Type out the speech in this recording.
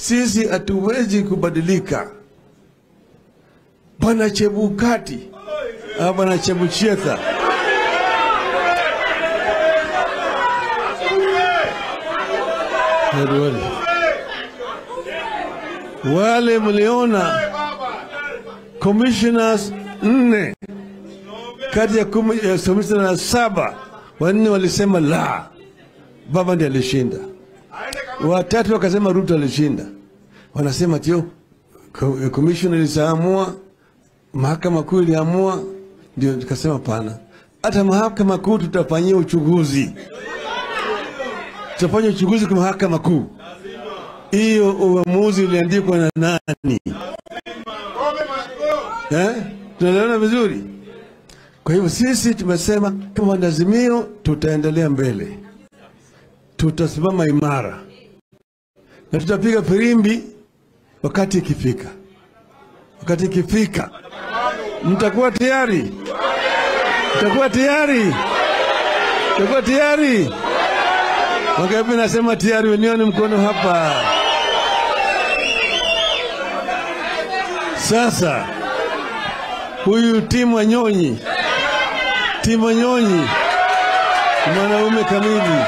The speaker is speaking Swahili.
Sisi hatuwezi kubadilika. Bwana Chebukati, Bwana Chebuchetha, wale mliona commissioners 4 kati ya commissioners 7, 4 walisema la, baba ndiye alishinda. 3 wakasema Ruto alishinda. Wanasema tio commissioner iliamua, mahakama kuu iliamua, ndio tukasema pana. Hata mahakama kuu tutafanyia uchunguzi. Tutafanya uchunguzi kwa mahakama kuu. Hiyo uamuzi uliandikwa na nani? Tunaelewana vizuri? Kwa hivyo sisi tumesema kama Azimio tutaendelea mbele. Tutasimama imara. Na tutapiga firimbi wakati ikifika. Wakati ikifika, mtakuwa tayari? Mtakuwa tayari? Mtakuwa tayari? Wangapi nasema tayari? Wenione mkono hapa. Sasa huyu Tim Wanyonyi, Tim Wanyonyi mwanaume kamili.